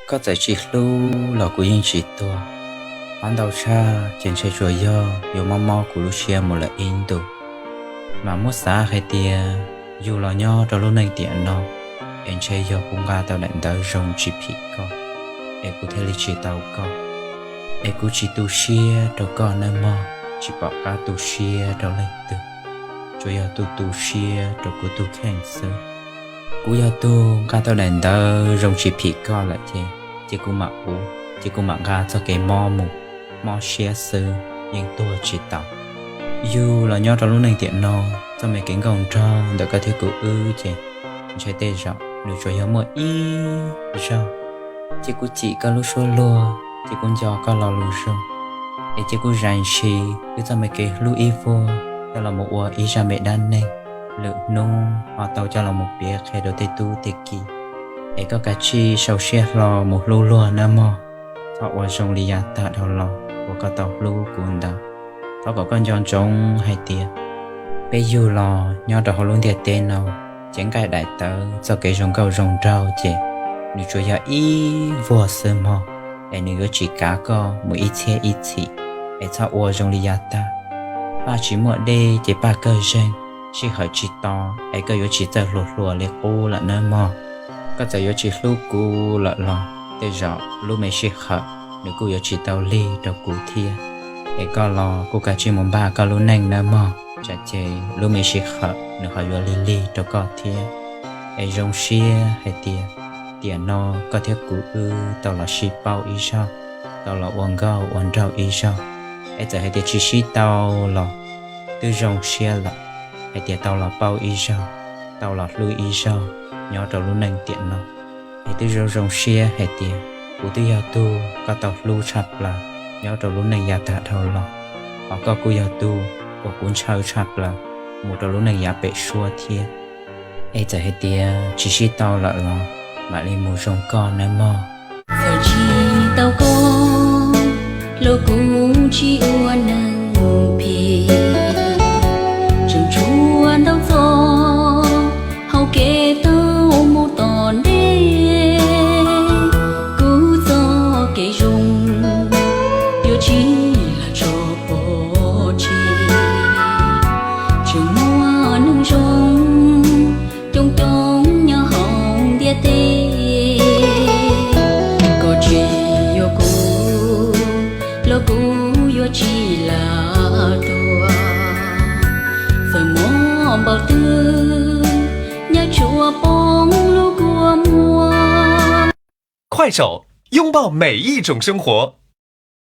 Koj txawm tsis hlub los kuv yeej tsis tuag. Qhov ntau tshaj ces ntshe tsuas yog yuav mob mob kuv lub siab mus lawm ib ntus. Mas muab xav hais tias yug los nyob rau lub neej tiam no, es ntshe yog kuv nqa tau daim ntawv zoo tsis phim koj, es kuv thiaj li tsis tau koj. Es kuv tsis tu siab rau koj nawb mog, tsis pom qab tu siab rau leej twg, tsuas yog tu tu siab rau kuv tus kheej xwb. Kuv yog tus nqa tau daim ntawv zoo tsis phim koj lawm ces, ces kuv mam ua, ces kuv mam nqa txoj kev mob mus, mob siab xwb, yeej tuag tsis tau. Yug los nyob rau lub neej tiam no, txoj me kev nkauj nraug ntawm koj thiab kuv wb ces, ntshe tej zaum nws tsuas yog muaj ib zaug. Ces kuv cim koj lub suab luag, ces kuv nco koj lo lus zoo, es ces kuv zais ntshis wb txoj me kev hlub ib vuag coj los mus ua ib zaj me dab neeg, lwm hnub ho tau coj los mus piav qhia rau tej tub tej ki. Es koj kav tsij sau siab hlo mus hlub luag nawb mog, txhob ua zoo li yav tag dhau los uas koj tau hlub kuv ntawd. Thov kom koj nco ntsoov hais tias peb yug los nyob rau hauv lub ntiaj teb no, ces nqaij daim tawv txoj kev zoo nkauj zoo nraug ces nws tsuas yog ib vuag xwb mog, es nws yuav tsis kav koj mus ib txhiab ib txhis. Es txhob ua zoo li yav tag, paj tsis muaj dej ces paj kawg zeeg, sij hawm tsis to, es koj yuav tsis txawj hluas hluas li qub lawm nawb mog. Koj txawm yuav tsis hlub kuv lawm los tej zaum lub me sij hawm nws kuj yuav tsis tau lig rau kuv thiab. Es koj los kuj kav tsij mus npaj koj lub neej nawb mog, tsam ces lub me sij hawm nws ho yuav lig lig rau koj thiab. Es zoo siab hais tias tiam no koj thiab kuv wb tau los sib paub ib zaug, tau los ua nkauj ua nraug ib zaug. Es txawm hais tias tsis sib tau los twb zoo siab lawm, hais tias tau los paub ib zaug, tau los hlub ib zaug nyob rau lub neej tiam no. Es twb zoo zoo siab hais tias kuv twb yog tug koj tau hlub tshaj plaws nyob rau lub neej yav tag dhau los, hos koj kuj yog tug uas kuv ntshaw tshaj plaws mus rau lub neej yav pem suab thiab. Es txawm hais tias tsis sib tau lawm los mam li mus zoo koj nawb mog. Txawm tsis tau koj los kuv tsis ua neeg phem, tseem tshuav ntau txoj hauv kev tau mus tom ntej. Kuv txoj kev zoo yuav tsis lam tso pov tseg, tseem muaj neeg zoo coob coob nyob hauv ntiaj teb. Koj tsis yuav kuv los kuv yuav tsis lam tuag, txawm mob npaum twg nyaj tsuas poob lub kua muag. 快手，拥抱每一种生活。